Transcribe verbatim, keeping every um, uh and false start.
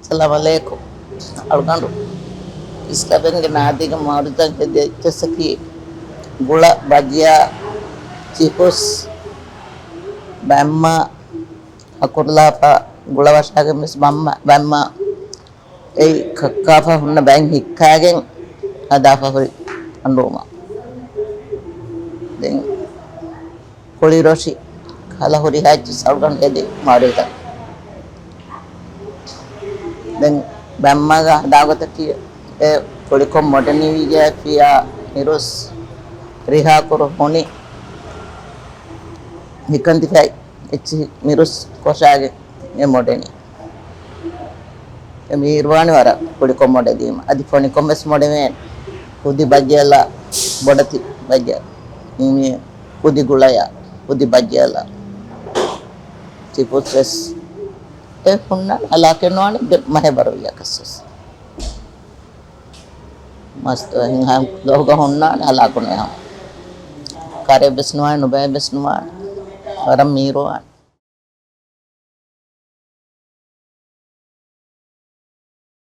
އައްސަލާމު ޢަލައިކުމް. އަޅުގަނޑު އިސްލަބެންގެ ނާދީގެ މައުރިދަށް ހެދި އެއްޗަސަކީ ގުޅަ ބަޖިޔާ ޗިޕުސް ބައެއްމާ އަކުރުލާފަ ގުޅަ ވަށާގެން ވެސް ބައެއްމާ، ބައެއްމާ އެއީ ކައްކާފަ ހުންނަ ބައެއް ހިއްކާގެން ހަދާފަ ހުރި އަންޑުވުމަށް. ދެން ކުޅިރޮށި ކަލަ ހުރިހާ އެއްޗެއް އަޅުގަނޑު ހެދި މައުރިދަށް. ދެން ބައެއްމާގަ ހަދާ ގޮތަކީ އެ ކުޅިކޮށް މޮޑެނީ ވީގެ ފިޔާ މިރުސް ރިހާކުރު ހުނި ހިކަންތިފައި އެއްޗިހި މިރުސް ކޮށާގެ އެ މޮޑެނީ. އެ މީރުވާނެ ވަރަށް ކުޅިކޮށް މޮޑެލީމަ. އަދި ފޮނިކޮށް ވެސް މޮޑެވޭނެ. ކުދި ބައްޖަލަ، ބޮޑެތި ބައްޖަ. މި ކުދި ގުޅަޔަ، ކުދި ބައްޖަލަ. ޗިޕުސް ވެސް. އެ ހުންނަ ހަލާކެއް ނުވާނެ ދެ މަހެއް ވަރު ވިޔަކަސް ވެސް. މަސްތު އެހެން ހަ-، ލޯގަ ހުންނާނެ ހަލާކު ނުވާނެ. ކަރެއް ވެސް ނުވާނެ، ނުބައެއް ވެސް ނުވާނެ. ވަރަށް މީރުވާނެ.